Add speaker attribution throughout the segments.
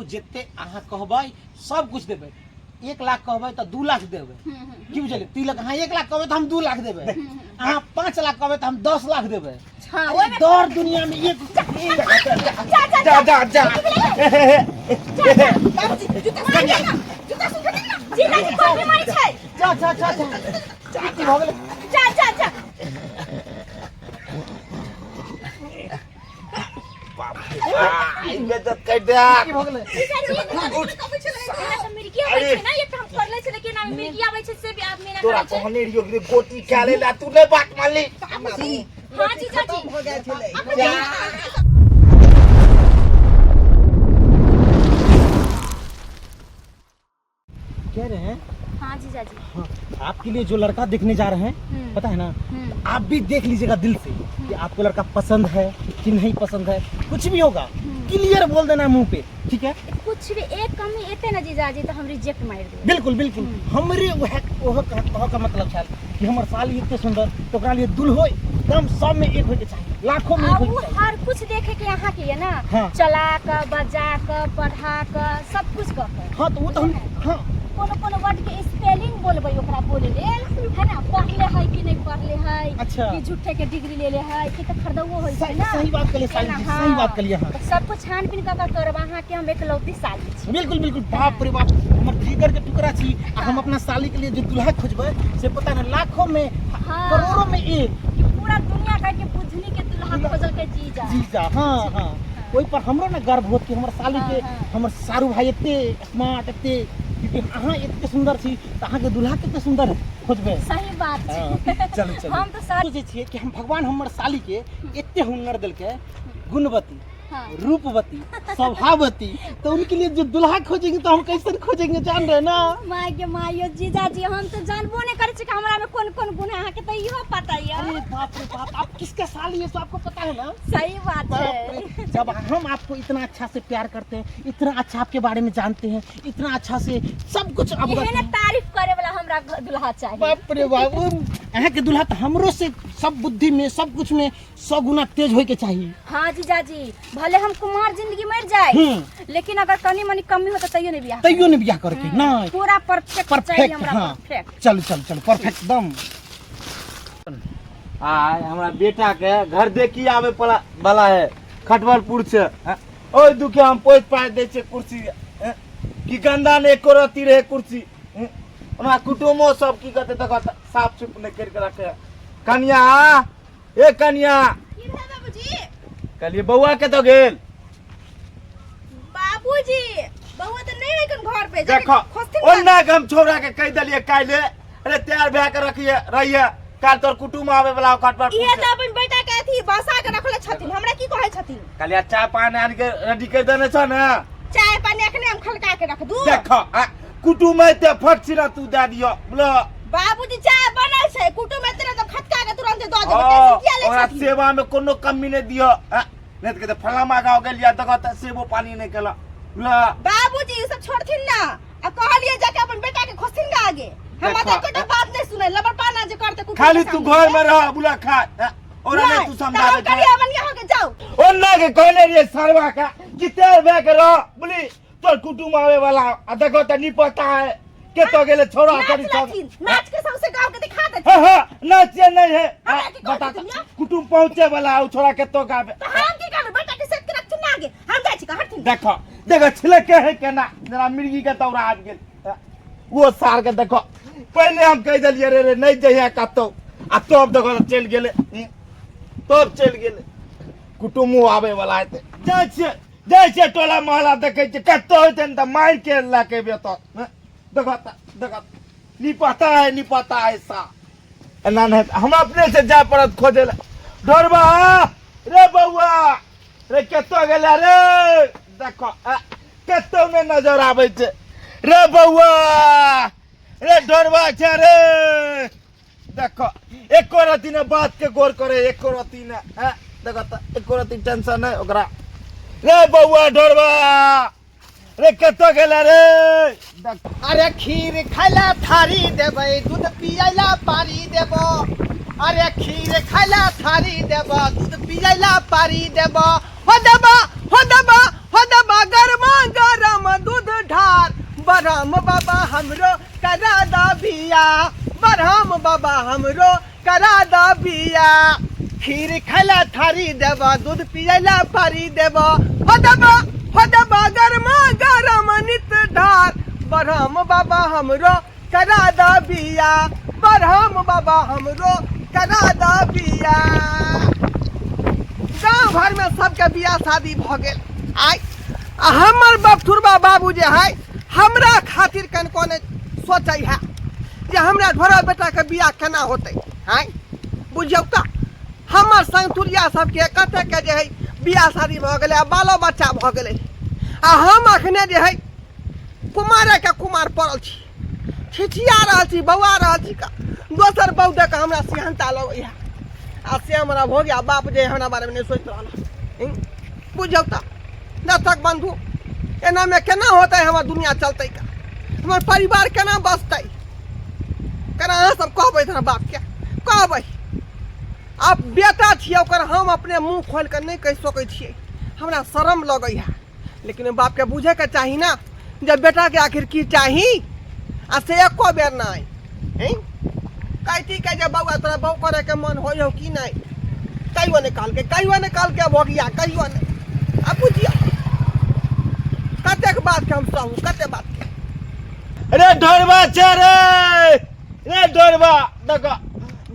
Speaker 1: जते अहाँ कहबै सब कुछ देबै। 1 लाख कहबै तऽ 2 लाख देबै। की बुझलियै तिलक? अहाँ 1 लाख कहबै तऽ हम 2 लाख देबै। अहाँ 5 लाख कहबै तऽ हम 10 लाख देबै।
Speaker 2: हाँ,
Speaker 1: अरे
Speaker 2: ओहिमे
Speaker 1: दर दुनिया में एक
Speaker 2: जा जा।
Speaker 3: जा जा जा।
Speaker 2: बाबूजी, जूता सुखा दियौ ना, जूता सुखा दियौ ना। जीजाजी, कोन बीमारी छै?
Speaker 1: जा जा जा जा जा, की भऽ गेलै?
Speaker 2: जा जा जा।
Speaker 3: एहिमे तऽ कटि दे।
Speaker 1: की भऽ गेलै?
Speaker 2: जीजाजी, एना तऽ मिर्गी आबै छै ना। एकटा हम पढ़ले छलै कि एना मिर्गी आबै छै से भी आदमी एना
Speaker 3: तोरा
Speaker 2: करै छै।
Speaker 3: कहने रहियो कि गोटी खा ले ला, तू नहि बात मानली।
Speaker 2: हाँ जीजाजी।
Speaker 4: हो जाइ छलै।
Speaker 3: जा।
Speaker 1: कह रहे हैं।
Speaker 2: हाँ जीजाजी।
Speaker 1: हाँ, आपके लिए जो लड़का देखने जा रहे हैं, पता है ना? आप भी देख लीजिएगा दिल से कि आपको लड़का पसंद है कि नहीं पसंद है। कुछ भी होगा, क्लियर बोल देना मुंह पे, ठीक है?
Speaker 2: कुछ भी एक कमी एते ना जीजाजी, तो हम रिजेक्ट मार देबै।
Speaker 1: बिल्कुल बिल्कुल, हमरे वह वह कह का मतलब छल कि हमर साली एते सुंदर तो ओकरा लिए दुल्हो एकदम सब में एक होय के चाहिए, लाखों में
Speaker 2: आ
Speaker 1: एक होय
Speaker 2: उ
Speaker 1: के चाहिए।
Speaker 2: हर कुछ देखे के यहाँ के ये ना।
Speaker 1: हाँ।
Speaker 2: चला के, बजा के, पढ़ा के, सब कुछ कऽ के।
Speaker 1: हाँ, तो वो तो हम, हाँ।
Speaker 2: कोनो कोनो वर्ड के स्पेलिंग बोलबै ओकरा बोले लेल है ना, पढ़ले है कि नहीं पढ़ले है। कि झूठे के डिग्री लेले है कि तऽ खरीदवो होइ छै
Speaker 1: सही
Speaker 2: ना।
Speaker 1: सही बात कलिए साली
Speaker 2: एना,
Speaker 1: जी।
Speaker 2: हाँ।
Speaker 1: सही बात कलिए, हाँ।
Speaker 2: तऽ सब कुछ छानबीन कऽ के करब। अहाँके हम एकलौती साली छी।
Speaker 1: बिल्कुल बिल्कुल, बाप रे बाप, हमर जिगर के टुकड़ा छी। आ हम अपना साली के लिए जो दुल्हा खोजबै से पता ना लाखों में, करोड़ों में एक।
Speaker 2: कि पूरा दुनिया कह के बुझनी के दुल्हा खोजल के जीजा।
Speaker 1: जीजा, हाँ हाँ, ओहि पर हमरो ने गर्व होत कि हमर साली के हमर सारू भाई एते स्मार्ट, एते, क्योंकि अहाँ एते सुंदर छी तऽ अहाँके दुल्हा कते सुंदर खोजबै।
Speaker 2: सही बात छै।
Speaker 1: हाँ, चलू चलू।
Speaker 2: हम तऽ साली
Speaker 1: सोचै छियै कि हम भगवान हमर साली के एते हुनर देलकै, गुणवती, रूपवती, स्वभावती, तो उनके लिए जो दुल्हा खोजेंगे तो हम कैसे खोजेंगे, जान रहे ना?
Speaker 2: माय के मायो जीजाजी, हम तऽ जानबो नहि करै छी कि हमरा में कोन कोन गुण है। अहाँके तऽ इहो पता यऽ।
Speaker 1: अरे बाप रे बाप, आप किसका साली है तो आपको पता है ना?
Speaker 2: सही बात
Speaker 1: बाप
Speaker 2: छै।
Speaker 1: रे, जब हम आपको इतना अच्छा से प्यार करते हैं, इतना अच्छा आपके बारे में जानते हैं, इतना अच्छा से सब कुछ अवगत
Speaker 2: एहने
Speaker 1: हैं।
Speaker 2: तारीफ करे वाला हमरा दुल्हा चाही।
Speaker 1: बाप रे बाप, अहाँ के दुल्हा तो हमरो से सब बुद्धि में, सब कुछ में 100 गुना तेज होय के चाहिए।
Speaker 2: हाँ जीजाजी, भले हम कुमार जिंदगी मर जाए, लेकिन अगर कनी मनी कमी हो तो तैयो नहीं बियाह।
Speaker 1: तैयो नहीं बियाह करके नहीं।
Speaker 2: पूरा परफेक्ट चाहिए
Speaker 1: परफेक्ट
Speaker 2: हमरा।
Speaker 1: हाँ।
Speaker 2: परफेक्ट।
Speaker 1: चलो चलो चलो, परफेक्ट एकदम।
Speaker 3: आय हमरा बेटा के घर देखी आवे पला वाला है खटवलपुर से, हैं? ओहि दुखे हम पोति पाति दै छियै कुर्सी, हैं? कि गंदा ने एको रत्ती रहे कुर्सी, हैं? ओना कुटुमो सब की कहते, देखो तऽ साफ सुफ नहि करि के रखे। कनिया, ए कनिया।
Speaker 2: की भेल बाबूजी?
Speaker 3: कहलिए बौआ कतऽ गेल?
Speaker 2: बाबूजी, बउआ तऽ नहीं है घर पे, जाके
Speaker 3: देखो
Speaker 2: खोजथिन।
Speaker 3: ओन्ना के हम छोड़ा के कहि देलियै काल्हि, अरे तैयार भए के रखिए रहिए, काल्हि तोर कुटुम आवे वाला खटवलपुर
Speaker 2: इहे
Speaker 3: से।
Speaker 2: तऽ अपन बेटा के अथी बसा के रखले छथिन, हमरा की कहै छथिन?
Speaker 3: कहलियै चाय पानी आनि के रेडी करि देने छ ने?
Speaker 2: चाय पानी अखने हम खलका के रख दू।
Speaker 3: देखो आ, कुटुम एते फट छिना तू दए दियो बोलो।
Speaker 2: बाबूजी, चाय बनल छै, कुटुम एते ने तऽ खटका के तुरंत दऽ देबै।
Speaker 3: हाँ,
Speaker 2: टेंशन किया लै
Speaker 3: ओकरा
Speaker 2: छथिन?
Speaker 3: सेवा में कोनो कमी नहीं दियो, आ, नहीं तऽ कहते फलामा गाँव गेलियै, देखो तऽ सेबो पानी नहीं केला बोलो।
Speaker 2: बाबूजी, ई सब छोड़थिन ना, आ कहलिए जाके अपन बेटा के खोजथिन गा आगे। हम
Speaker 3: देखो,
Speaker 2: एकोटा बात नहीं सुने, लबड़पाना जे करते कुटुम
Speaker 3: खाली
Speaker 2: के
Speaker 3: तू
Speaker 2: सामने।
Speaker 3: घर में रह बुला खा, आ, ओकरा नहीं
Speaker 2: नहीं,
Speaker 3: तू
Speaker 2: तऽ
Speaker 3: समझा
Speaker 2: हम
Speaker 3: दे।
Speaker 2: करिए अपन यहाँ के जाओ।
Speaker 3: ओन्ना के कहने रहिए सरवा का कि तैयार भए के रह बोली, तोर कुटुम आवे वाला, आ देखो तऽ नहीं पता है के तो गेले छोरा
Speaker 2: नाच
Speaker 3: करी सब।
Speaker 2: लथिन, नाच के सबसे गांव के दिखा देथिन।
Speaker 3: हाँ हाँ, नाचे नहीं है।
Speaker 2: हमरा की कहै
Speaker 3: बता
Speaker 2: छथिन यौ?
Speaker 3: कुटुम पहुँचे वाला है, छोरा के तो गावे।
Speaker 2: तऽ हम की करबै? बेटा के सेट के रखथिन ना आगे, हम जाइ छी हटथिन।
Speaker 3: देखो देखो, छिलके है केना जेना मिर्गी के दौरा आबि गेल वो सार के। देखो, पहले हम कहि देलियै रे रे नहीं जइहे कतौ, आ तब देखो तऽ चलि गेलै, तब चलि गेलै। कुटुमो आबै वाला हेतै, जाइ छियै जाइ छियै टोला मोहल्ला देखै छियै कतौ हेतै ने तऽ मारि के लए के एबै तऽ, हँ? देखो तऽ देखो, नी पता है नी पता है सा एना नहि हेतै। हमरा अपने से जाय पड़त खोजै लए। ढोरबा रे, बौआ रे, कतौ गेलै रे? देखो आ, कतौ नहि नजर आबै छै रे। बौआ रे, ढोरबा छै रे। देखो, एको रति ने बात के गौर करे, एको रति ने, हैं? देखो तऽ एको रति टेंशन नहि ओकरा रे। बौआ ढोरबा रे, कतौ गेलै रे? देख।
Speaker 4: अरे खीर खाइला थारी देबै, दूध पियैला पारी देबो। अरे खीर खाइला थारी देबो, दूध पियैला पारी देबो। हो देबा, हो देबा, हो देबा गरमा गरम। बरहम बाबा हमरो करा द बिया, बरहम बाबा हमरो करा द बिया। खीर खाइला थारी देबा, दूध पियला पारी देबा, हो देबा हो देबा गरमा गरम नित ढार। बरहम बाबा हमरो करा द बिया, बरहम बाबा हमरो करा द बिया। गाँव घर में सबके बियाह शादी भऽ गेल आइ, आ हमर बपथुरबा बाबू जे है हमरा खातिर कनको नहि सोचै है जे हमरा घोड़ा बेटाके बियाह केना होतै। आँय बुझियौ तऽ हमर संगतुरिया सबके कतेकके जे है बियाह शादी भऽ गेलै आ बालो बच्चा भऽ गेलै, आ हम अखने जे है कुमारेके कुमार पड़ल छी, छिछिया रहल छी, बौआ रहल छी का दोसर बहू देख कऽ हमरा सिहन्ता लगैए, आ से हमरा भऽ गया बाप जे हमरा बारेमे नहि सोचि रहल हँ। बुझियौ तऽ दर्शक बन्धु, एनामे केना होतै हमर दुनिया चलतै का, हमर परिवार केना बसतै? केना अहाँ सब कहबै हमरा बापके? कहबै आब बेटा छियै ओकर, हम अपने मुँह खोलि कऽ नहि कहि सकै छियै, हमरा शरम लगै है। लेकिन बापके बुझैके चाही ने जे बेटाके आखिर की चाही, आ से एको बेर नहि। कहती के जे बौआ तोरा बहू करैके मन होइ हौ कि नहि, कहियो नहि कहलकै, कहियो नहि कहलकै भोगिया, कहियो नहि। आ बुझियौ कतेक बातके हम सहू, कतेक बातके।
Speaker 3: अरे ढोरबा छै रे, रे ढोरबा देखो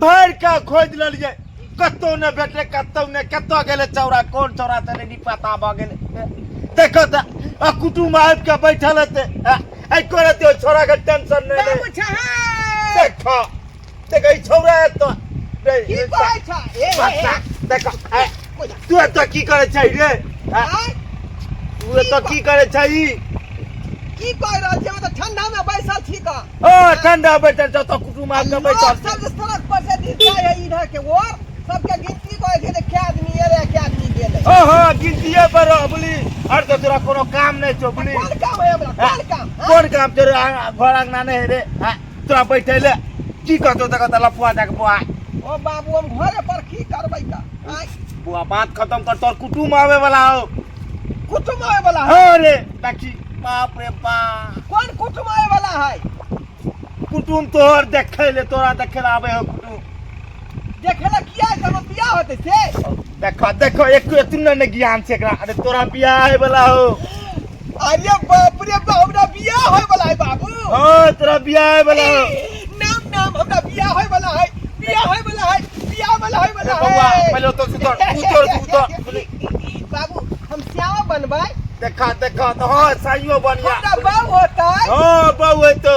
Speaker 3: भरि के खोजि लेलियै, कतौ नहि भेटलै, कतौ नहि, कतौ गेलै चौरा, कोन चौरा चलै नहि पता भऽ गेलै। देखो तऽ आ कुटुम्ब आबि के बैठल हेतै, एको रत्ती ओहि छौड़ा के टेंशन नहि रहै।
Speaker 4: बाबू छहै।
Speaker 3: देखो देखो ई छौड़ा एतऽ रे,
Speaker 4: की कहै छ? ए, ए, ए।
Speaker 3: बच्चा, देखो, ए, तू एतऽ की करै छै रे?
Speaker 4: आँय?
Speaker 3: तू एतऽ की करै छै?
Speaker 4: की कहि रहल छी? हम तऽ ठंडा में बैसल छी का।
Speaker 3: ओ ठंडा बैठल छौ तऽ कुटुम्ब आबि कऽ बैठल
Speaker 4: लोक सब जे सड़क पर से दिस जाइ है इधर के ओर, सबके गिनती करै छै जे कै आदमी एलै कै आदमी गेलै।
Speaker 3: ओहो गिनतिये पर रह बुली, और तो तोरा कोनो काम नहि छौ बुली।
Speaker 4: कोन काम है हमरा? कोन काम? हाँ?
Speaker 3: कोन काम तोरा? घर अंगना नहि है रे, हाँ? तोरा बैठे ले की कहतौ? तकर तऽ लफुआ जाके बुआ।
Speaker 4: ओ बाबू हम घरे पर की करबै का? आँय?
Speaker 3: बुआ बात खत्म कर, तोर कुटुम्ब आवे वाला हो।
Speaker 4: कुटुम्ब आवे वाला है?
Speaker 3: हाँ रे देखी, बाप रे बाप।
Speaker 4: कोन कुटुम्ब आवे वाला है?
Speaker 3: कुटुम्ब तोहर देखे ले, तोरा देखे ले आवे हो कुटुम्ब।
Speaker 4: देखे ले किया है? हमर बियाह होतै से?
Speaker 3: देखो देखो एक एतना ने ज्ञान छै एकरा। अरे तोरा बियाह होय वाला हो।
Speaker 4: अरे बाप रे बाप, हमरा बियाह होय वाला है बाबू।
Speaker 3: हाँ तोरा बियाह होय वाला हो।
Speaker 4: नाम नाम हमरा बियाह होय वाला है, बियाह होय वाला है, बियाह वाला होय वाला है।
Speaker 3: बौआ पहिले तो सुतर, उतर उतर।
Speaker 4: बाबू हम श्यामा बनबै।
Speaker 3: देखा देखा तो हाँ साइयो बनिया।
Speaker 4: हमरा बाबू होतै।
Speaker 3: हाँ बाबू होतौ।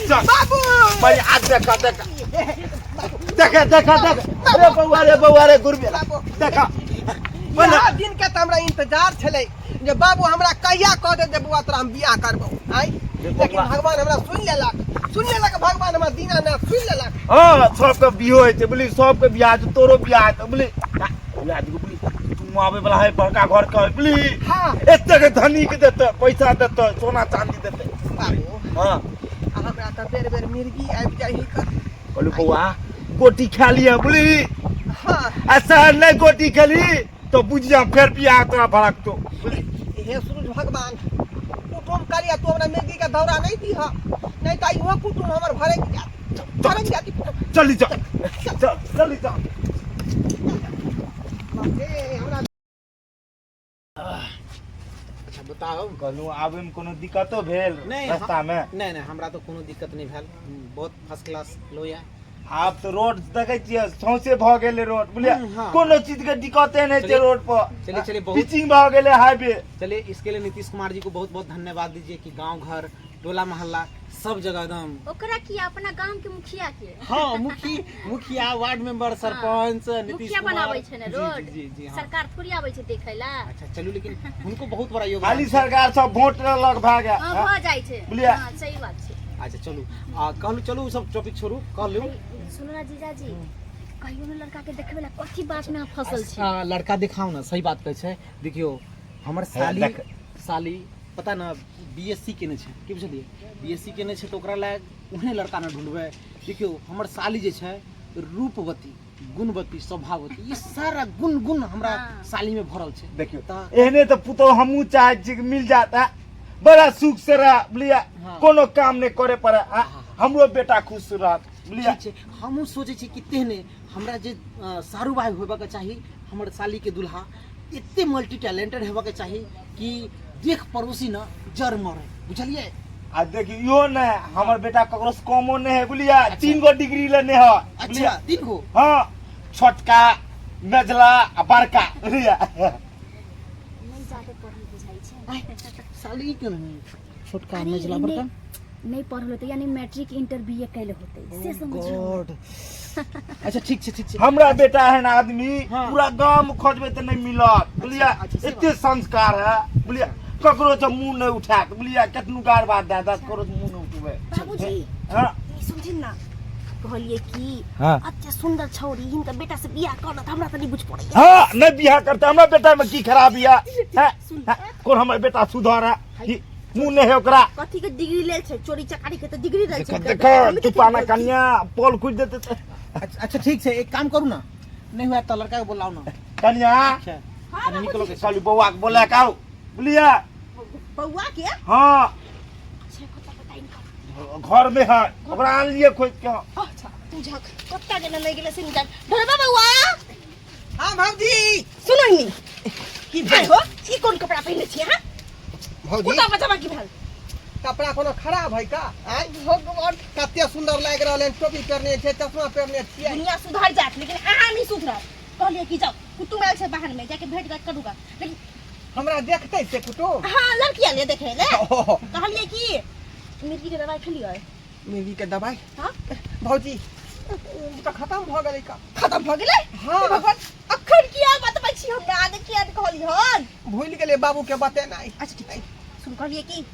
Speaker 4: बाबू
Speaker 3: भाई आज देखा देखा देखा देखा देखा। अरे बौआ रे बौआ रे गुरबे देखा।
Speaker 4: इएह दिन के तऽ हमरा इंतजार छलै जे बाबू हमरा कहिया कह दे जे बौआ तोरा हम बियाह करबौ। आँय लेकिन भगवान हमरा सुनि लेलक, सुनि लेलक भगवान हमरा दीनानाथ सुनि लेलक।
Speaker 3: हाँ सबके बियाह होइ छै बुझली, सबके बियाह छै, तोरो बियाह हेतौ बुझली। बुझली तू आबै वाला है बड़का घर के बुझली।
Speaker 4: हाँ।
Speaker 3: एतेक धनी के देतै, पैसा देतै, सोना चांदी देतै।
Speaker 4: बाबू।
Speaker 3: हाँ।
Speaker 4: आ हमरा तऽ बेर बेर मिर्गी आबि जाइ है कऽ।
Speaker 3: कहलू बौआ गोटी खा लिअ बुझली।
Speaker 4: हाँ।
Speaker 3: आ शहर नहि गोटी खेली तो बुझि जा फेर बियाह तोरा भड़कतो बुझली।
Speaker 4: हे सूरज भगवान कुटुम करिया तू हमरा मिर्गी के दौरा नहीं दीह, नहीं तऽ इहो कुटुम हमर भड़कि जायत, भड़कि जायत कुटुम।
Speaker 3: चली जा, चल, चली जा।
Speaker 4: हे हमरा
Speaker 1: अच्छा बताउ।
Speaker 3: कहलहुँ आबे में कोनो दिक्कतो भेल
Speaker 1: नहीं,
Speaker 3: रास्ता में?
Speaker 1: नहीं नहीं हमरा तो कोनो दिक्कत नहीं भेल, बहुत फर्स्ट क्लास लोया।
Speaker 3: आब तो रोड देखे छियै सौंसे भऽ गेलै रोड बुझलियै,
Speaker 1: हाँ।
Speaker 3: कोनो चीज के दिक्कते नहीं छै
Speaker 1: चलिए,
Speaker 3: रोड पर।
Speaker 1: चलिए, चलिए, बहुत-
Speaker 3: पिचिंग भऽ गेलै हाईवे।
Speaker 1: चलिए इसके लिए नीतीश कुमार जी को बहुत बहुत धन्यवाद दीजिए कि गांव घर टोला मोहल्ला सब जगह एकदम
Speaker 2: ओकरा की अपना गांव के मुखिया के।
Speaker 1: हाँ मुखिया वार्ड मेंबर सरपंच नीतीश
Speaker 2: मुखिया
Speaker 1: कुमार।
Speaker 2: बनाबै छै ने
Speaker 1: जी,
Speaker 2: रोड।
Speaker 1: जी, जी, जी, हाँ।
Speaker 2: सरकार थोड़ी आबै छै देखै ला।
Speaker 1: अच्छा चलू, लेकिन उनको बहुत बड़ा योगदान
Speaker 3: खाली
Speaker 1: छै।
Speaker 3: सरकार सब वोट लेलक भए गेल।
Speaker 2: हाँ, भऽ जाइ छै।
Speaker 3: बुझलियै?
Speaker 2: हाँ, सही बात छै।
Speaker 1: अच्छा चलू, कहलू चलू सब टॉपिक छोड़ू, कहलू।
Speaker 2: सुनू ना जीजाजी, कहियो ने लड़का के देखबै ला कथी बात में अहाँ फसल छी?
Speaker 1: लड़का देखाउ ना, सही बात कहै छै। देखियौ हमर साली,
Speaker 3: देख।
Speaker 1: साली पता ना बीएससी केने छै, की बुझलियै? बीएससी केने छै तऽ ओकरा लए ओहने लड़का ने ढूंढबै। देखियौ हमर साली जे छै रूपवती, गुणवती, स्वभावती, ई सारा गुण गुण हमरा
Speaker 2: हाँ।
Speaker 1: साली में भरल छै।
Speaker 3: देखियौ
Speaker 1: तऽ
Speaker 3: एहने तऽ पुतोह हमहूँ चाहै छी कि मिल जात है। बड़ा सुख से रह बुझलियै
Speaker 1: हाँ।
Speaker 3: कोनो काम नहि करे पड़े आ, हमरो बेटा खुश रहत बुझलियै
Speaker 1: ठीक छै, हमहूँ सोचै छी कि तेहने हमरा जे सारू भाई होबऽके चाही, हमर सालीके दुल्हा एते मल्टी टैलेंटेड हेबाके चाही कि देख पड़ोसी न जर मरे, बुझलियै?
Speaker 3: आ देखी इहो ने हमर बेटा ककरो से कमो नहीं है बुझलियै। 3 गो डिग्री लेने है।
Speaker 1: अच्छा, 3 गो?
Speaker 3: हाँ, छोटका मेझला आ बड़का, बुझलियै?
Speaker 2: नहीं जादे पढ़ल बुझाइ छै।
Speaker 1: साली क्यों नहीं छोटका
Speaker 2: अरे,
Speaker 1: मेझला बड़का
Speaker 2: नहीं पढ़ल होते, यानी मैट्रिक इंटर बीए कैले होते से समझ।
Speaker 1: गॉड। अच्छा ठीक छै, ठीक छै।
Speaker 3: हमरा बेटा है ना आदमी।
Speaker 1: हाँ।
Speaker 3: पूरा गांव में खोजबे तऽ नहीं मिलत, बुझलियै?
Speaker 1: अच्छा, से
Speaker 3: एते संस्कार है, बुझलियै? ककरो से मुंह नहीं उठायत, बुझलियै? केतनो गार बात दए दत, ककरो से मुंह नहीं उठबै।
Speaker 2: बाबूजी।
Speaker 3: हाँ।
Speaker 2: ई सुनथिन ना, कहलिए कि
Speaker 3: हाँ।
Speaker 2: अते सुंदर छौरी हिनकर बेटा से बियाह करत, हमरा तऽ नहीं बुझ पड़ैया।
Speaker 3: हाँ, नहीं बियाह करते हमरा बेटा में की खराबी है? हैं? हैं? कोन हमर बेटा सुधर है कि मुंह नहीं है ओकरा?
Speaker 2: कथी के डिग्री लेल छै? चोरी चकारी के तऽ डिग्री लेल छै।
Speaker 3: देखो देखो चुपाना कन्या पोल खुज देते ते।
Speaker 1: अच्छा अच्छा ठीक छै, एक काम करू ना, नहीं हुआ तो लड़का के बोलाओ ना।
Speaker 3: कन्या।
Speaker 1: अच्छा, कनी निकलो के।
Speaker 3: खाली बौआ के बोला के आओ, बुझलियै?
Speaker 2: बौआ के?
Speaker 3: हाँ।
Speaker 2: अच्छा, कतऽ बताइन कर?
Speaker 3: घर में है, ओकरा आनलियै खोज के।
Speaker 2: अच्छा, तू झक कत्ता गेल नहीं गेल से निकाल। ढोरबा बौआ।
Speaker 4: हाँ भौजी।
Speaker 2: सुनो नी।
Speaker 4: की
Speaker 2: आइ
Speaker 4: भेल?
Speaker 2: हो, ई कोन कपड़ा पहिने छी अहाँ?
Speaker 4: भौजी।
Speaker 2: कुर्ता पजामा की भेल?
Speaker 4: कपड़ा कोनो खराब है का? आँय भगवान, कते सुंदर लागि रहल है, टोपी पहिरने छै, चश्मा पहिरने छियै।
Speaker 2: दुनिया सुधर जात लेकिन अहाँ नहीं सुधरत। कहलियै कि जाओ कुटुम आयल छै बाहर में, जाके भेंट घाट करूगा, लेकिन
Speaker 4: हमरा देखते से कुटुम?
Speaker 2: हाँ, लड़की आयल देखे ले।
Speaker 4: ओहो।
Speaker 2: कहलियै कि मिर्गी के दवाई खेलियै?
Speaker 4: मिर्गी के दवाई?
Speaker 2: हाँ।
Speaker 4: भौजी, उ तऽ खत्म भऽ गेलै का।
Speaker 2: खत्म भऽ गेलै?
Speaker 4: हाँ।
Speaker 2: हे भगवान, अखन किया बतबै छी हमरा? आगे किया नहि कहली हन?
Speaker 4: भूलि गेलै बाबू के बतेनाइ।
Speaker 2: अच्छा ठीक छै, सुन, कहलियै कि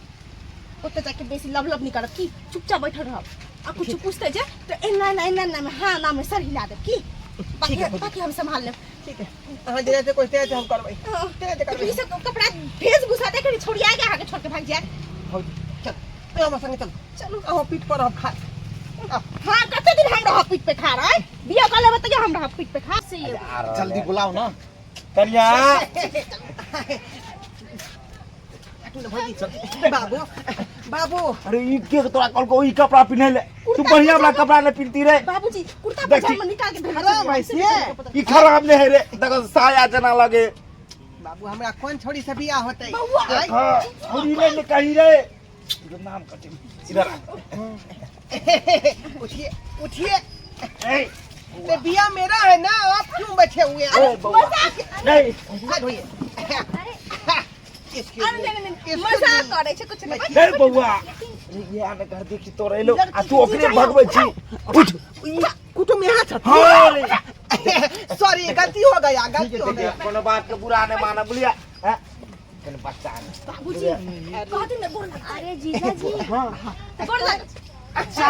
Speaker 2: ओतऽ जाके बेसी लब लब नहि करब, की चुपचाप बैठल रहब आ कुछ पूछते जे तऽ एना एना एना एना में हाँ ना में सर हिला देब, की बाकी
Speaker 4: ठीक है, भौजी।
Speaker 2: बाकी हम संभाल लेब।
Speaker 4: ठीक है, अहाँ जेना जे कोइ तेना हम करबै।
Speaker 2: हाँ।
Speaker 4: तेना जे करबै।
Speaker 2: ई सब कपड़ा भेष भूषा देख के छोड़िया के अहाँके छोड़ के भागि जायत।
Speaker 4: भौजी चल, तू हमरा संगे चल।
Speaker 2: चलू।
Speaker 4: अहाँ पीठ पर रहब खा।
Speaker 2: हाँ, कते दिन हम रहब पीठ पे खा रहा बियाह कर लेबै तैयो हम रहब पीठ पे खा से ये।
Speaker 1: जल्दी बुलाओ ना।
Speaker 3: कन्या।
Speaker 4: हटू ने भौजी। बाबू बाबू।
Speaker 3: अरे ई के तोरा कहलको ई कपड़ा पिन्है ले? तू बढ़िया वाला कपड़ा नहीं पिन्हती रे।
Speaker 2: बाबूजी, कुर्ता
Speaker 3: देखी।
Speaker 2: पजामा निकाल के भेज।
Speaker 4: खराब है से।
Speaker 3: ई खराब नहीं है रे, देखो साया जना लगे।
Speaker 4: बाबू, हमरा कोन छोरी से बियाह होतै?
Speaker 2: बौआ।
Speaker 4: आँय?
Speaker 3: हाँ, छोरी नहीं ने कही रे, इधर नाम कटे, इधर आ।
Speaker 4: उठिए उठिए।
Speaker 3: ए,
Speaker 4: ते बियाह मेरा है ना, आप क्यों बैठे हुए हैं?
Speaker 3: ए, बौआ। नहीं।
Speaker 4: हाथ धोइए।
Speaker 2: अरे
Speaker 4: Excuse
Speaker 2: अरे
Speaker 4: me.
Speaker 2: नहीं नहीं
Speaker 4: Excuse
Speaker 2: मजाक
Speaker 4: me.
Speaker 2: करै छै, कुछ नहीं।
Speaker 3: नहीं बौआ, ये आने घर देखी तो रहिलो आ तू ओकरे भगबै छी। उठ।
Speaker 4: ई कुटुम यहाँ छथिन?
Speaker 3: हाँ रे।
Speaker 4: सॉरी, गलती हो गया, गलती हो गया।
Speaker 3: कोनो बात के बुरा नहीं माना, बुझलियै? हैं? कनी बच्चा ने।
Speaker 2: बाबूजी, कहथिन ने गोर लगतै।
Speaker 5: अरे जीजाजी।
Speaker 1: हाँ।
Speaker 2: गोर लगै।
Speaker 3: अच्छा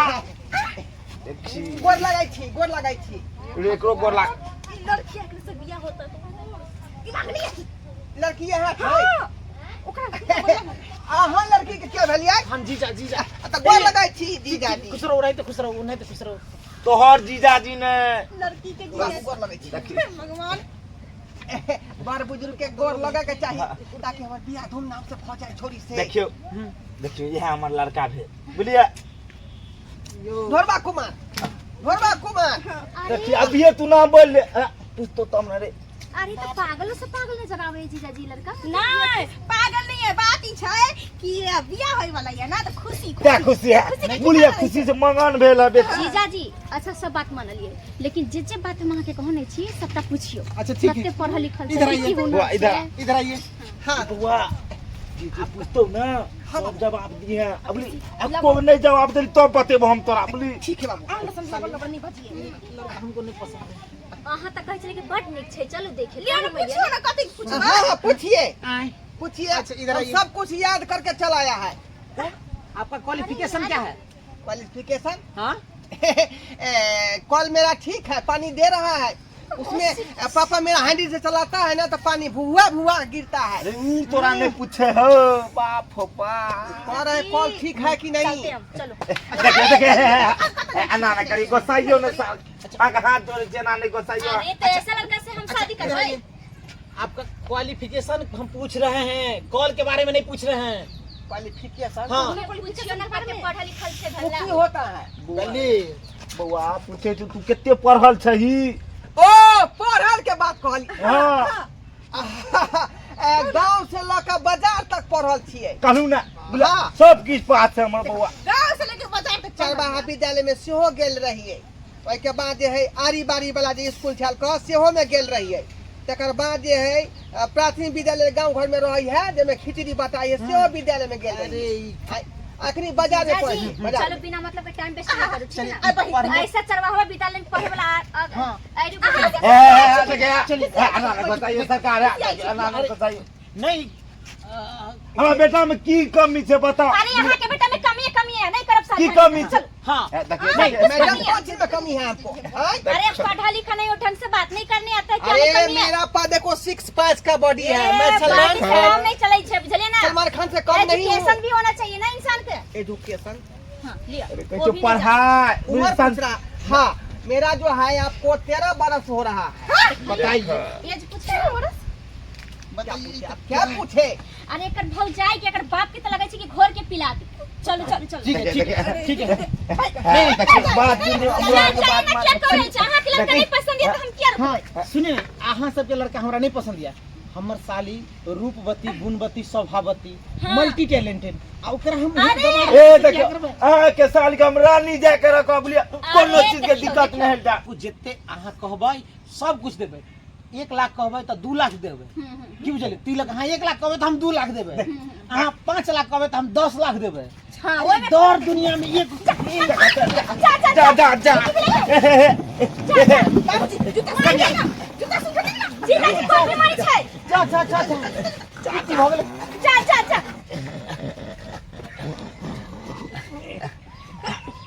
Speaker 3: देखी।
Speaker 4: गोर लगाइ छी, गोर लगाइ छी।
Speaker 3: रे, एकरो गोर लाग।
Speaker 2: ई लड़की आके से बियाह होता तो दिमाग नहीं है।
Speaker 4: लड़की यहाँ छै?
Speaker 2: हाँ, ओकरा गोर लगै।
Speaker 4: अहाँ लड़की के क्या भेलियै?
Speaker 1: हम जीजा जीजा।
Speaker 4: तऽ गोर लगाइ छी जीजाजी।
Speaker 1: खुश रहो, नहीं तो खुश रहो, नहीं तो खुश रहो।
Speaker 3: तोहर जीजाजी ने
Speaker 2: लड़की के
Speaker 4: बाबू
Speaker 2: जीजा
Speaker 4: गोर लगै छी।
Speaker 3: देखी।
Speaker 2: भगवान।
Speaker 4: बड़ बुजुर्ग के गोर लगे के चाही ताकि हमर बियाह धूमधाम से भऽ जाए छोरी से।
Speaker 3: देखियौ देखियौ, इएह हमर लड़का भेल, बुझलियै?
Speaker 4: ढोरबा कुमार, ढोरबा कुमार।
Speaker 5: अरे
Speaker 3: देखिए अभिये तू नाम बोल ले, पूछतो तो हमरा रे।
Speaker 5: अरे तो पागल से पागल नजर आवे जीजाजी लड़का।
Speaker 2: नहीं पागल नहीं है, बात ई छै कि बियाह होय वाला है ना तऽ खुशी
Speaker 3: क्या खुशी है, बोलिए? खुशी से मंगन भेल है बेटा।
Speaker 5: जीजाजी, अच्छा सब बात मानलिए, लेकिन जे जे बात हम अहाँके कहने छी सबटा पूछियो।
Speaker 1: अच्छा ठीक है।
Speaker 5: कते पढ़ल लिखल
Speaker 1: इधर
Speaker 5: छै,
Speaker 1: आइए।
Speaker 5: की हुनर
Speaker 3: बौआ, इधर
Speaker 5: छै?
Speaker 1: इधर आइए।
Speaker 4: हाँ।
Speaker 3: बौआ, जे जे पूछतो ना सब जवाब दी है। अबली अब को नहीं जवाब देली तब बतेबो हम तोरा, बोली?
Speaker 4: ठीक है बाबू।
Speaker 2: आम समझा लबर नहीं बजिए।
Speaker 1: लड़का हमको नहीं पसंद है।
Speaker 5: अहाँ तऽ कहै छलियै कि बड नीक छै, चलू देखे
Speaker 2: लियो ना, पूछियो ना, कथी पूछबा?
Speaker 4: हाँ हाँ, पूछिए
Speaker 1: आए।
Speaker 4: पूछिए।
Speaker 1: अच्छा, इधर
Speaker 4: हम
Speaker 1: आइए।
Speaker 4: सब कुछ याद करके चला आया है।
Speaker 1: आपका क्वालिफिकेशन क्या है?
Speaker 4: क्वालिफिकेशन?
Speaker 1: हाँ।
Speaker 4: कॉल मेरा ठीक है, पानी दे रहा है उसमें। पापा मेरा हैंडल से चलाता है ना तो पानी भुआ भुआ गिरता है।
Speaker 3: अरे ऊ तोरा नहीं पूछे हो, बाप हो बाप।
Speaker 4: कह रहे हैं कॉल ठीक है कि
Speaker 2: चलते
Speaker 4: नहीं?
Speaker 2: हम, चलो।
Speaker 3: देखे देखे, एना नहीं करी, गोसाइयो ने साल आगे हाथ जोड़े जेना नहीं गोसाइयो।
Speaker 5: अरे तो ऐसा लड़का से हम शादी
Speaker 1: इधर
Speaker 5: करबै?
Speaker 1: आइए। आपका क्वालिफिकेशन हम पूछ रहे हैं, कॉल के बारे में नहीं पूछ रहे हैं।
Speaker 4: क्वालिफिकेशन
Speaker 1: हाँ।
Speaker 5: पूछियो ना कते पढ़ल लिखल छै
Speaker 4: वो
Speaker 5: भला
Speaker 4: की होता है
Speaker 3: बली बौआ पूछे छौ तू कते पढ़ल छही
Speaker 4: ओ पढ़ल के बात कहली
Speaker 3: हाँ
Speaker 4: गांव से लऽ के बाजार तक पढ़ल छियै
Speaker 3: कहलू ना बुझला
Speaker 4: हाँ।
Speaker 3: सब किछु पास छै हमर बौआ
Speaker 2: गाँव से लेके बाजार तक
Speaker 4: चरवाहा विद्यालय में सेहो गेल रहियै ओहिके बाद जे है आरी बारी वाला जे स्कूल छल कह सेहो में गेल रहियै तकर बाद जे है प्राथमिक विद्यालय गांव घर में रहै है जाहिमे खिचड़ी बटाइ है सेहो विद्यालय में गेल
Speaker 1: अरे
Speaker 4: रहियै
Speaker 1: ई
Speaker 4: अखनी बाजार में पढ़ै
Speaker 5: जीजाजी
Speaker 4: छी, बाजार
Speaker 5: चलो
Speaker 4: में।
Speaker 5: बिना मतलब के टाइम वेस्ट ना करू ठीक
Speaker 1: चलिए,
Speaker 5: ना
Speaker 1: पढ़ने-
Speaker 5: ऐसा चरवाहा विद्यालय में पढ़े वाला
Speaker 1: हाँ।
Speaker 5: अरे बुझा-
Speaker 3: ए, ए, ए,
Speaker 1: चलिए।
Speaker 3: ए, एना नहि बताइए सरकार ए, एना नहि बताइए
Speaker 1: नहीं
Speaker 3: हमरा बेटा में की कमी छै बताओ
Speaker 5: अरे यहाँ के बेटा में कमी है कमी है नहीं करब
Speaker 3: की
Speaker 5: साथ
Speaker 3: कमी छै
Speaker 1: हाँ
Speaker 3: ए, देखिए,
Speaker 5: हाँ,
Speaker 3: देखिए,
Speaker 4: मैडम कौन चीज में कमी है आपको आँय?
Speaker 5: अरे पढ़ा लिखा नहीं हो ढंग से बात नहीं करने आता है क्या
Speaker 4: अरे
Speaker 5: में कमी है
Speaker 4: मेरा पा देखो सिक्स पैच का बॉडी है
Speaker 5: ए,
Speaker 4: मैं सलमान
Speaker 5: बात से
Speaker 4: खान
Speaker 5: काम नहीं चलै छै बुझलिए ना
Speaker 4: सलमान खान से कम नहीं हूँ
Speaker 5: एजुकेशन भी होना चाहिए ना इंसान के
Speaker 4: एजुकेशन
Speaker 5: हाँ लिया
Speaker 3: अरे
Speaker 5: वो
Speaker 3: कहै छौ
Speaker 5: भी नहीं
Speaker 3: पढ़ाइ
Speaker 4: उम्र पूछ रहा हाँ मेरा जो है आपको 13 बरस हो रहा है
Speaker 1: बताइए
Speaker 5: जान। एज पूछ रहे हो बरस?
Speaker 4: क्या
Speaker 1: बताइए
Speaker 4: पूछे आप क्या पूछे
Speaker 5: अरे एकर भौजाई के एकर बाप के त लगै छै कि घोर के पिला दे चलो चलो चलो
Speaker 1: ठीक है ठीक है ठीक है
Speaker 3: नहीं देखिए बात सुनिए
Speaker 5: चला
Speaker 3: हमरा के
Speaker 5: चला
Speaker 3: बात
Speaker 5: ना
Speaker 3: मान
Speaker 5: किया करै छै अहाँ के लड़का नहीं पसंद है त हम किया रुकबै
Speaker 1: हाँ सुनिए ना अहाँ सबके लड़का हमरा नहीं पसंद यऽ हमर साली रूपवती गुणवती स्वभावती
Speaker 5: हाँ।
Speaker 1: मल्टी टैलेंटेड आ ओकरा हम
Speaker 5: अरे!
Speaker 3: ए देखियो अहाँ के साल के हम रानी जाय के रखब बुझलिए कोनो
Speaker 5: अरे
Speaker 3: चीज के
Speaker 5: देखियौ,
Speaker 3: दिक्कत
Speaker 5: देखियौ।
Speaker 3: नहीं हेतै
Speaker 1: कुछ जते अहाँ कहबै सब कुछ देबै 1 लाख कहबै तऽ 2 लाख देबै की बुझलियै 3 लाख अहाँ 1 लाख कहबै तऽ हम 2 लाख देबै अहाँ 5 लाख कहबै तऽ हम 10 लाख देबै
Speaker 5: हाँ
Speaker 1: अरे
Speaker 5: ओहिमे
Speaker 1: दर दुनिया में एक
Speaker 5: जा जा
Speaker 3: जा जा जा
Speaker 2: बाबूजी जूता सुन ना जूता सुन ना
Speaker 5: जीजाजी कोन बीमारी छै
Speaker 1: जा जा जा जा की भऽ गेलै
Speaker 5: जा जा जा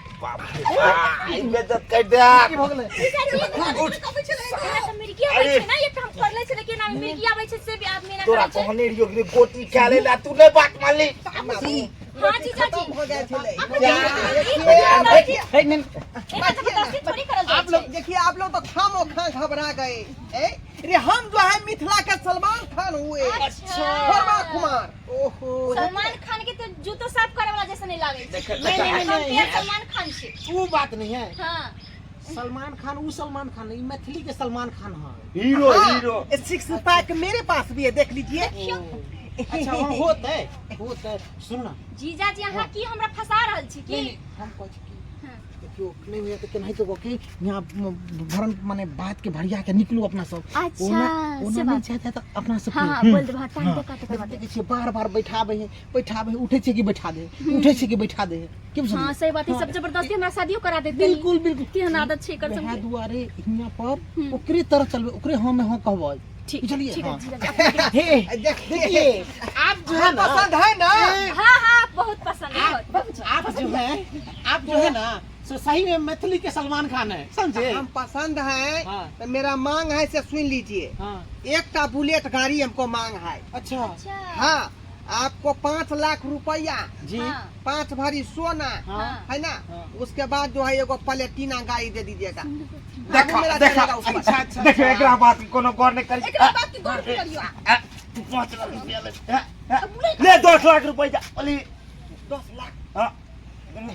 Speaker 3: ई बेइज्जत कर दे
Speaker 1: की भऽ गेलै
Speaker 5: जीजाजी
Speaker 3: उठ
Speaker 5: हमरा तऽ मिर्गी आबै छै ना एक हम पढ़ले छै लेकिन आब मिर्गी आबै छै से भी आदमी ना
Speaker 3: तोरा
Speaker 5: करै छै
Speaker 3: कहने रहियो कि गोटी खा ले ला तू नहीं बात मानली
Speaker 4: बाबू
Speaker 5: हाँ जीजाजी
Speaker 4: खत्म हो गए छलै
Speaker 5: देखिए
Speaker 1: हे, नहीं,
Speaker 5: एना जबरदस्ती थोड़ी करल जाइ
Speaker 4: आप
Speaker 5: छै
Speaker 4: लोग देखिए आप लोग तो खामो खां घबरा गए ए? अरे हम जो है मिथिला के सलमान खान हुए
Speaker 5: अच्छा
Speaker 4: वर्मा कुमार
Speaker 1: ओहो
Speaker 5: सलमान खान के तो जूतो साफ करे वाला जैसा नहीं लागे छै
Speaker 1: नहीं, नहीं, नहीं,
Speaker 5: हम
Speaker 1: नहीं।
Speaker 5: पेड़ सलमान खान छी
Speaker 1: वो बात नहीं है
Speaker 5: हाँ
Speaker 1: सलमान खान वो सलमान खान नहीं मैथिली के सलमान खान है
Speaker 3: हीरो हीरो
Speaker 4: सिक्स पैक मेरे पास भी है देख लीजिए
Speaker 1: अच्छा हाँ, होत है होत है सुन ना
Speaker 5: जीजाजी अहाँ की हमरा फंसा रहल छी की
Speaker 1: नहीं, नहीं, हम कहै छी कि
Speaker 5: हाँ।
Speaker 1: देखियो नहीं होइए तऽ केनाहितो कऽ के यहाँ भरन माने बात के भरिया के निकलू अपना सब
Speaker 5: अच्छा,
Speaker 1: ओना
Speaker 5: से
Speaker 1: ओना नहीं
Speaker 5: बात।
Speaker 1: चाहता तऽ अपना सब
Speaker 5: हाँ
Speaker 1: के-
Speaker 5: हाँ बोल देब हाँ टाइम
Speaker 1: हाँ।
Speaker 5: पे काटे करवा
Speaker 1: देखै छियै बार बार बैठाबै है बैठाबै है उठै छियै कि बैठा दे उठै छियै कि बैठा दे की बुझलियै?
Speaker 5: हाँ सही बात है सब जबरदस्ती हमरा शादियो करा देते
Speaker 1: बिल्कुल बिल्कुल
Speaker 5: केहन आदत छै एकर
Speaker 1: वएह
Speaker 5: सबके
Speaker 1: दुआरे हियाँ पर ओकरे तरह चलबै ओकरे हाँ में हाँ कहबै
Speaker 5: ठीक
Speaker 1: बुझलियै
Speaker 5: ठीक है
Speaker 1: हाँ।
Speaker 5: जीजाजी
Speaker 1: हे
Speaker 4: देखिए
Speaker 1: देखिए आप जो है ना
Speaker 4: पसंद है ना
Speaker 5: हाँ हाँ बहुत पसंद है बहुत
Speaker 1: आप जो है आप जो है ना सो सही में मैथिली के सलमान खान है समझे
Speaker 4: हम पसंद है
Speaker 1: हाँ।
Speaker 4: तो मेरा मांग है से सुन लीजिए
Speaker 1: हाँ
Speaker 4: एक बुलेट गाड़ी हमको मांग है
Speaker 1: अच्छा
Speaker 5: अच्छा
Speaker 4: हाँ आपको 5 लाख रुपया
Speaker 1: जी
Speaker 5: हाँ
Speaker 4: 5 भरी सोना
Speaker 1: हाँ
Speaker 4: है ना
Speaker 1: हाँ।
Speaker 4: उसके बाद जो है एगो प्लेटिना गाड़ी दे दीजिएगा
Speaker 3: देखा
Speaker 4: मेरा
Speaker 3: देखा
Speaker 4: चलेगा उसमें।
Speaker 1: अच्छा अच्छा
Speaker 3: देखो एकरा बात के कोनो गौर नहीं करी
Speaker 2: एकरा बात की गौर करियो
Speaker 3: आ, तू 5 लाख रुपया ले आ, आ, ले 10 लाख रुपया बोली
Speaker 4: 10 लाख
Speaker 3: हाँ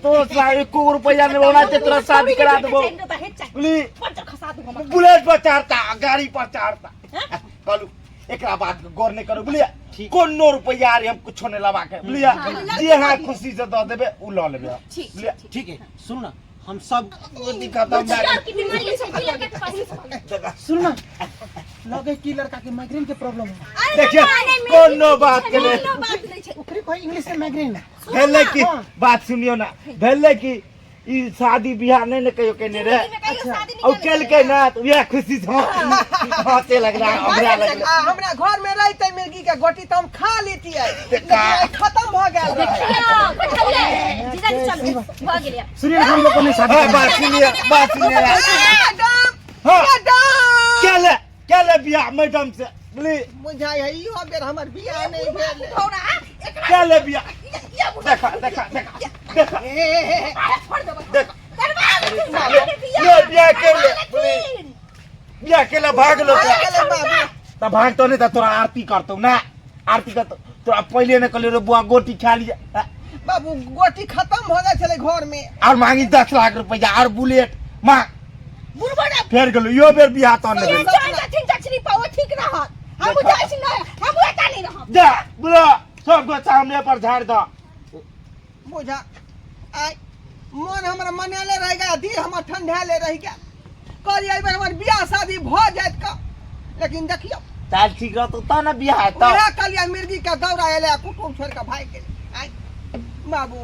Speaker 3: 10 लाख एको रुपया नहीं होना चाहिए तोरा शादी करा देबो बोली
Speaker 2: खसा दू हम
Speaker 3: बुलेट पर चढ़ता गाड़ी पर चढ़ता कहलू एकरा बात के गौर नहीं करू बुझलिए
Speaker 1: ठीक।
Speaker 3: कोनो रुपया आर हम कुछो नहीं लबा के बुझलिए जे हाँ खुशी से दऽ देबे उ लऽ लेबे
Speaker 5: ठीक
Speaker 3: बुझलिए
Speaker 1: ठीक है सुन ना हम सब
Speaker 3: गोटी खत्म भए
Speaker 5: बुझियो कि बीमारी छै की लड़का के पास
Speaker 1: सुन ना लगे कि लड़का के माइग्रेन के प्रॉब्लम है
Speaker 3: देखिए कोनो बात के नहीं
Speaker 2: कोनो बात नहीं छै
Speaker 1: ओकरे कहे इंग्लिश में माइग्रेन
Speaker 3: भेलै कि
Speaker 1: हाँ।
Speaker 3: बात सुनियो ना भेलै कि ई शादी बियाह नहीं ने कहियो केने रे
Speaker 2: जिंदगी में कहियो शादी नहीं
Speaker 3: और केलकै ना तऽ उएह खुशी से हंसे लगला हमरा लगला
Speaker 4: आ, हमरा घर में रहते मिर्गी के गोटी तो हम खा लेतियै लेकिन आइ खत्म भऽ गेल रहै।
Speaker 5: देखियो बैठलियै जीजाजी चलू भऽ गेलै
Speaker 1: सुनिए हम लोग को नहीं शादी
Speaker 3: हाँ, बात सुनिए बात सुनिए
Speaker 4: मैडम
Speaker 3: हाँ
Speaker 4: मैडम
Speaker 3: क्या ले क्या ले बियाह मैडम से बोली
Speaker 4: बुझाइ है इहो बेर हमर बियाह नहि भेल
Speaker 3: क्या ले बियाह देखा देखा देखा देखा
Speaker 4: हे, हे, हे, हे।
Speaker 3: देखा ले बियाह के ले बोली बियाह के ले भाग लो
Speaker 4: भाग गेलै बाबू
Speaker 3: त भाग तो नहीं त तोरा आरती करतौ ना आरती करतौ तोरा पहिले ने कहलियो रे बुआ गोटी खा लिया।
Speaker 4: बाबू गोटी खत्म भऽ जाइ छलै घरमे।
Speaker 3: और मांगी 10 लाख रुपया और बुलेट मांग।
Speaker 2: बुढ़बा ने
Speaker 3: फेर गेलो यो बेर बियाह तो नहीं
Speaker 2: ये चल जाथिन चचरी पर ओ ठीक रहत। हम जाइ छी नहि, हम एता नहि रहब।
Speaker 3: जा बुला सब गोचा हमरे पर झाड़ दो।
Speaker 4: बुझा आइ मन हमरा मनेले रहि गेल, दिल हमर ठंढाएले रहि गेल। कहलियै एहि बेर हमर बियाह शादी भऽ जायत का, लेकिन देखियौ
Speaker 3: चाल ठीक रहतो तब ने बियाह हेतौ।
Speaker 4: उएह कहलियै मिर्गी के दौरा एलै आ कुटुम छोड़ि कऽ भागि गेलै। आइ बाबू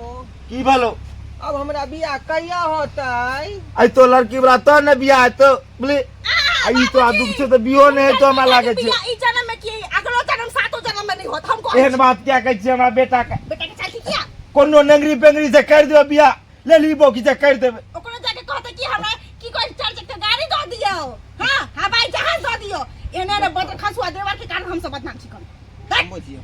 Speaker 3: की भेलो?
Speaker 4: अब हमरा बियाह कहिया होतै?
Speaker 3: आई तो लड़की वाला तब ने बियाह हेतौ बुझली। आ ई तो दुख छै तऽ बियो नहि हेतौ हमरा लागै छै।
Speaker 2: ई जन्म में की अगलो जन्म सातो जन्म में नहीं होत हम कहै
Speaker 3: एहन बात किया कहै छियै हमरा बेटा के?
Speaker 2: बेटा के चाल ठीक किया?
Speaker 3: कोनो नेंगरी पेंगरी से कर दियो बियाह, लेली बोकी से कर देबे।
Speaker 2: ओकरो जाके कहते कि हमरा की कहै चार चक्का गाड़ी दऽ दियौ, हां हवाई जहाज दऽ दियौ। एने रे बदर खसुआ देवर के कारण हम सब बदनाम छी कम।
Speaker 4: बुझियौ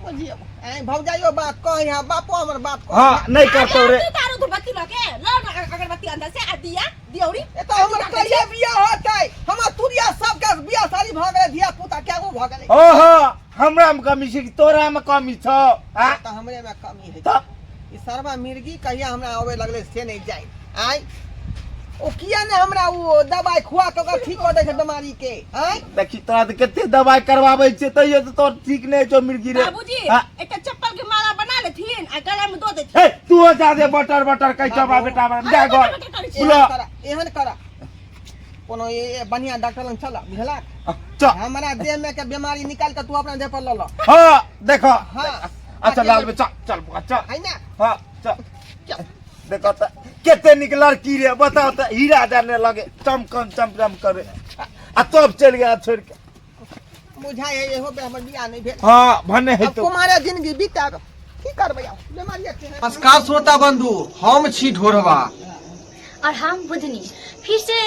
Speaker 4: बुझियौ ऐ भौजाइयो बात कहै है, बापो हमर बात कहै।
Speaker 3: हां नहीं करतौ रे।
Speaker 2: तारू धूपबत्ती लके लो ना अगरबत्ती अंदर से आ दिया दियौरी।
Speaker 4: ए तऽ हमर कहिया बियाह होतै? हमर तुरिया सबके बियाह शादी भऽ गेलै, धिया पुता कएगो भऽ गेलै।
Speaker 3: ओहो हमरा में कमी छै कि तोरा में कमी छौ? आ
Speaker 4: तऽ हमरे में कमी है।
Speaker 3: तऽ
Speaker 4: ई सरवा मिर्गी कहिया हमरा आवे लगलै से नहीं जाय। आय ओ किया ने हमरा ओ दवाई खुआ के ओकरा ठीक कऽ दै छै बीमारी के? आय
Speaker 3: देखी तोरा तऽ कते दवाई करवाबै छियै तैयो तऽ तोर ठीक नहि छौ मिर्गी रे।
Speaker 2: बाबूजी
Speaker 3: हाँ।
Speaker 2: एकटा चप्पल के माला बना लेथिन आ गला में दऽ देथिन।
Speaker 3: हे तू जादे बटर बटर कहै छौ हमरा बेटा हमरा, जा घर।
Speaker 2: बटर बटर करै छियै।
Speaker 3: बुला।
Speaker 4: एहन करा, एहन करा कोनो बढ़िया डॉक्टर लग चल बुझला।
Speaker 3: चल।
Speaker 4: हमरा देह में के बीमारी निकाल के तू अपना देह पर ल ल।
Speaker 3: हाँ देखो।
Speaker 4: हाँ।
Speaker 3: अच्छा लाल बे चल चल बुआ चल।
Speaker 4: है ना?
Speaker 3: हाँ चल। चल। देखो त कते निक लड़की रे, बताओ त हीरा जाने लगे चमकन चमचम करे आ तब चल गया छोड़ के।
Speaker 4: बुझाय है एहो बे हमर बियाह नहीं भेल।
Speaker 3: हाँ भने है
Speaker 4: अब
Speaker 3: तो।
Speaker 4: कुमारे जिंदगी बीताब की करबै आब बीमारी छै।
Speaker 6: नमस्कार श्रोता बंधु, हम छी ढोरवा
Speaker 5: और हम बुधनी फिर से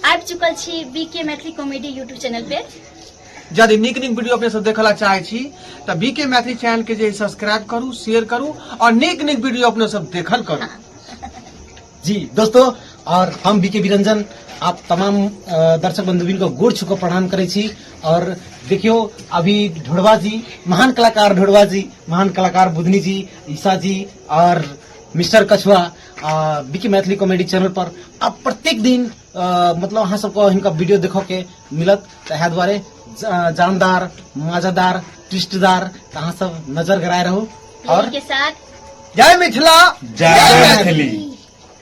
Speaker 5: आबि चुकल छी B K Maithili comedy YouTube channel पे।
Speaker 6: यदि नीक नीक वीडियो अपने सब देखला चाहे छी त बी के मैथिली चैनल के जे सब्सक्राइब करू, शेयर करू और नीक नीक वीडियो अपने सब देखल करू।
Speaker 1: जी दोस्तों, और हम बी के बिरंजन आप तमाम दर्शक बंधुबिन को गोर छुको प्रणाम करै छी। और देखियो अभी ढोड़वा जी, महान कलाकार ढोड़वा जी, महान कलाकार बुधनी जी, ईशा जी और मिस्टर कछुआ B K Maithili comedy channel पर अब प्रत्येक दिन मतलब अहाँ सबको हिनका वीडियो देखो के मिलत। तऽ इएह दुआरे जानदार, मजेदार, ट्विस्टदार, तऽ अहाँ सब नजर गराए रहू। और
Speaker 5: के साथ
Speaker 6: जय मिथिला,
Speaker 3: जय मैथिली।